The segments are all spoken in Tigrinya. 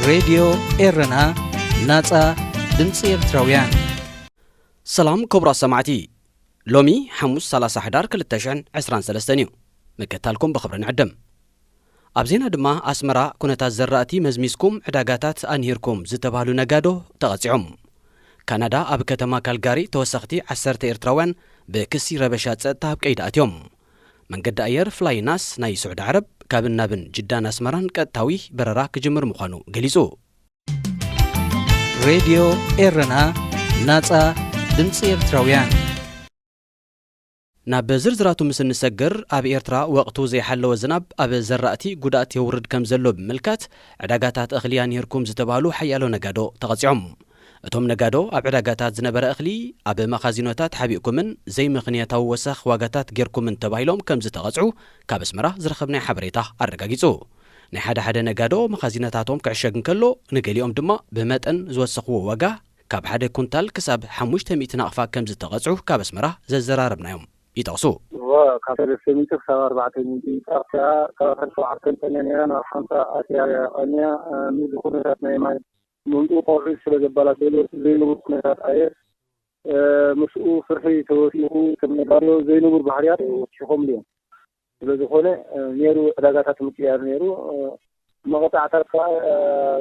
ሬድዮ ኤረና፣ ናጻ ድምጺ ኤርትራውያን። ሰላም ክቡራት ሰማዕቲ፣ ሎሚ ሓሙስ ሰላሳ ሕዳር ክልተ ሽሕን ዕስራን ሰለስተን እዩ። ምክትታልኩም ብኽብሪ ንዕድም። ኣብ ዜና ድማ፣ ኣስመራ፣ ኩነታት ዘራእቲ መዝሚዝኩም ዕዳጋታት ኣንሂርኩም ዝተባህሉ ነጋዶ ተቐጺዖም። ካናዳ፣ ኣብ ከተማ ካልጋሪ ተወሰኽቲ ዓሰርተ ኤርትራውያን ብክሲ ረበሻ ጸጥታ ኣብ ቀይዲ ኣትዮም። መንገዲ ኣየር ፍላይናስ ናይ ስዑዲ ዓረብ ካብን ናብን ጅዳን ኣስመራን ቀጥታዊ በረራ ክጅምር ምዃኑ ገሊጹ። ሬድዮ ኤረና፣ ናጻ ድምጺ ኤርትራውያን። ናብ ዝርዝራቱ ምስ እንሰግር፣ ኣብ ኤርትራ ወቕቱ ዘይሓለወ ዝናብ ኣብ ዘራእቲ ጉድኣት የውርድ ከም ዘሎ ብምምልካት፣ ዕዳጋታት እኽሊ ኣንሂርኩም ዝተባህሉ ሓያሎ ነጋዶ ተቐጺዖም። እቶም ነጋዶ፣ ኣብ ዕዳጋታት ዝነበረ እኽሊ ኣብ መኻዚኖታት ሓቢእኩምን ዘይምኽንያታዊ ወሰኽ ዋጋታት ጌርኩምን ተባሂሎም ከም ዝተቐጽዑ ካብ ኣስመራ ዝረኸብናዮ ሓበሬታ ኣረጋጊጹ። ናይ ሓደ ሓደ ነጋዶ መኻዚኖታቶም ክዕሸግ እንከሎ፣ ንገሊኦም ድማ ብመጠን ዝወሰኽዎ ዋጋ ካብ ሓደ ኩንታል ክሳብ ሓሙሽተ ሚእቲ ናቕፋ ከም ዝተቐጽዑ ካብ ኣስመራ ዘዘራረብናዮም ይጠቕሱ። እወ፣ ካብ ሰለስተ ሚእቲ ክሳብ ኣርባዕተ ሚእቲ ጣፍያ፣ ካብ ዓሰርተ ሸውዓተ ቀንያ ነይራ ናብ ሓምሳ ኣትያ ቀንያ፣ እ፣ ንዚ ኩነታት ናይ ማይ ምምፅኡ ከውሒ ስለ ዘበላሸሉ፣ እቲ ዘይንቡር ኩነታት ኣየር፣ እ፣ ምስኡ ፍርሒ ተወሲኹ፣ ከም ነጋዶ ዘይንቡር ባህርያት ወሲኾምሉ እዮም። ስለ ዝኾነ፣ እ፣ ነይሩ ዕዳጋታት ምቅያር ነይሩ። እ፣ መቐጻዕታት ከዓ፣ እ፣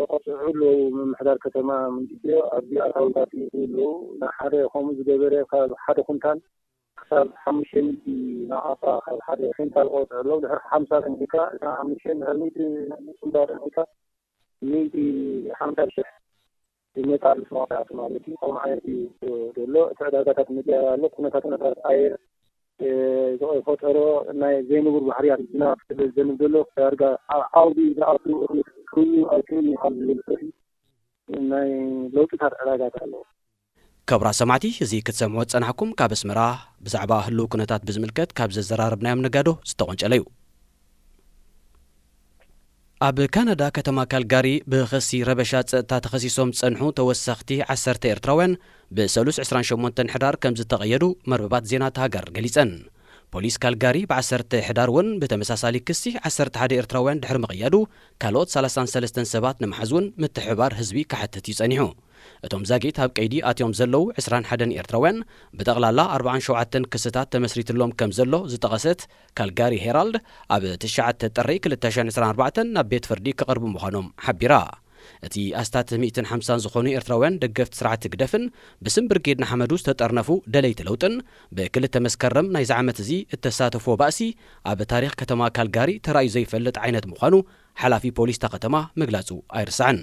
ይቐጽዑ ኣለዉ። ምምሕዳር ከተማ ምንጭዮ ኣብዚ ኣታዊታት ይእትዉ ኣለዉ። ንሓደ ከምኡ ዝገበረ ካብ ሓደ ኩንታል ክሳብ ሓሙሽተ ሚእቲ ናቕፋ ካብ ሓደ ፌንታል ቆጽዑ ኣለዉ። ድሕሪ ሓምሳ ተንኪካ፣ እታ ሓሙሽተ ድሕሪ ሚእቲ ኩንታል ተንኪካ፣ ሚእቲ ሓምሳ ሽሕ ይመጽእ ኣሎ፣ መቕጻዕቲ ማለት እዩ። ከምኡ ዓይነት እዩ ዘሎ። እቲ ዕዳጋታት ምቅያር ኣሎ። ኩነታት፣ ኩነታት ኣየር፣ እ፣ ዝፈጠሮ ናይ ዘይንቡር ባህርያት ዝናብ ስለ ዘንብ ዘሎ፣ ዳርጋ ኣብ ዓውዲ ዝኣቱ እኽሊ ክህሉ ኣይክእልን እዩ ካብ ዝብል ናይ ለውጥታት ዕዳጋታት ኣለዎ። ክቡራት ሰማዕቲ፣ እዚ ክትሰምዑ ዝጸናሕኩም ካብ ኣስመራ ብዛዕባ ህልው ኩነታት ብዝምልከት ካብ ዘዘራረብናዮም ነጋዶ ዝተቖንጨለ እዩ። ኣብ ካናዳ ከተማ ካልጋሪ ብኽሲ ረበሻ ጸጥታ ተኸሲሶም ዝጸንሑ ተወሰኽቲ ዓሰርተ ኤርትራውያን ብሰሉስ ዕስራን ሸሞንተን ሕዳር ከም ዝተቐየዱ መርበባት ዜና እታ ሃገር ገሊጸን። ፖሊስ ካልጋሪ ብዓሰርተ ሕዳር እውን ብተመሳሳሊ ክሲ ዓሰርተ ሓደ ኤርትራውያን ድሕሪ ምቕያዱ፣ ካልኦት ሰላሳን ሰለስተን ሰባት ንምሓዝ እውን ምትሕብባር ህዝቢ ክሓትት እዩ ጸኒሑ። እቶም ዛጊት ኣብ ቀይዲ ኣትዮም ዘለዉ ዕስራን ሓደን ኤርትራውያን፣ ብጠቕላላ ኣርባዓን ሸውዓተን ክስታት ተመስሪትሎም ከም ዘሎ ዝጠቐሰት ካልጋሪ ሄራልድ፣ ኣብ ትሽዓተ ጥሪ ክልተ ሽሕን ዕስራን ኣርባዕተን ናብ ቤት ፍርዲ ክቐርቡ ምዃኖም ሓቢራ። እቲ ኣስታት ሚእትን ሓምሳን ዝኾኑ ኤርትራውያን ደገፍቲ ስርዓት ህግደፍን ብስም ብርጌድ ንሓመዱ ዝተጠርነፉ ደለይቲ ለውጥን ብክልተ መስከረም ናይዚ ዓመት እዚ እተሳተፍዎ ባእሲ፣ ኣብ ታሪኽ ከተማ ካልጋሪ ተራእዩ ዘይፈልጥ ዓይነት ምዃኑ ሓላፊ ፖሊስ እታ ከተማ ምግላጹ ኣይርሳዕን።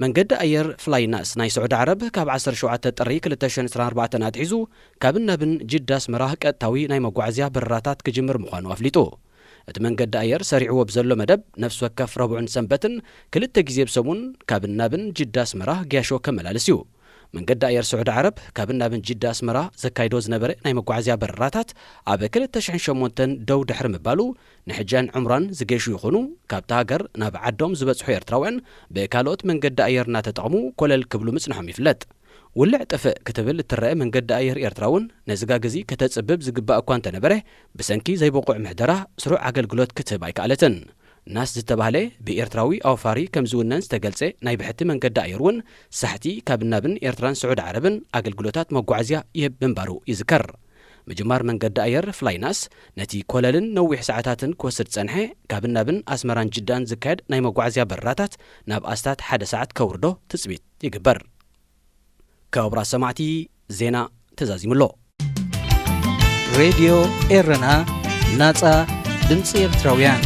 መንገዲ ኣየር ፍላይናስ ናይ ስዑዲ ዓረብ ካብ ዓሰርተ ሸውዓተ ጥሪ ክልተ ሽሕን ዕስራን ኣርባዕተን ኣትሒዙ ካብን ናብን ጅዳ ኣስመራ ቀጥታዊ ናይ መጓዓዝያ በረራታት ክጅምር ምዃኑ ኣፍሊጡ። እቲ መንገዲ ኣየር ሰሪዕዎ ብዘሎ መደብ፣ ነፍሲ ወከፍ ረቡዕን ሰንበትን ክልተ ግዜ ብሰሙን ካብን ናብን ጅዳ ኣስመራ ገያሾ ከመላልስ እዩ። መንገዲ ኣየር ስዑዲ ዓረብ ካብን ናብን ጅዳ ኣስመራ ዘካይዶ ዝነበረ ናይ መጓዓዝያ በረራታት ኣብ ክልተ ሽሕን ሸሞንተን ደው ድሕሪ ምባሉ፣ ንሕጃን ዑምራን ዝገሹ ይኹኑ ካብታ ሃገር ናብ ዓዶም ዝበጽሑ ኤርትራውያን ብካልኦት መንገዲ ኣየር እናተጠቕሙ ኮለል ክብሉ ምጽንሖም ይፍለጥ። ውልዕ ጥፍእ ክትብል እትረአ መንገዲ ኣየር ኤርትራ እውን ነዚ ጋግ እዚ ከተጽብብ ዝግባእ እኳ እንተነበረ፣ ብሰንኪ ዘይብቑዕ ምሕደራ ስሩዕ ኣገልግሎት ክትህብ ኣይከኣለትን። ናስ ዝተባህለ ብኤርትራዊ ኣውፋሪ ከም ዝውነን ዝተገልጸ ናይ ብሕቲ መንገዲ ኣየር እውን ሳሕቲ ካብን ናብን ኤርትራን ስዑዲ ዓረብን ኣገልግሎታት መጓዓዝያ ይህብ ምንባሩ ይዝከር። ምጅማር መንገዲ ኣየር ፍላይናስ ነቲ ኮለልን ነዊሕ ሰዓታትን ክወስድ ዝጸንሐ ካብን ናብን ኣስመራን ጅዳን ዝካየድ ናይ መጓዓዝያ በረራታት ናብ ኣስታት ሓደ ሰዓት ከውርዶ ትጽቢት ይግበር። ክቡራት ሰማዕቲ፣ ዜና ተዛዚሙ ኣሎ። ሬድዮ ኤረና፣ ናጻ ድምጺ ኤርትራውያን።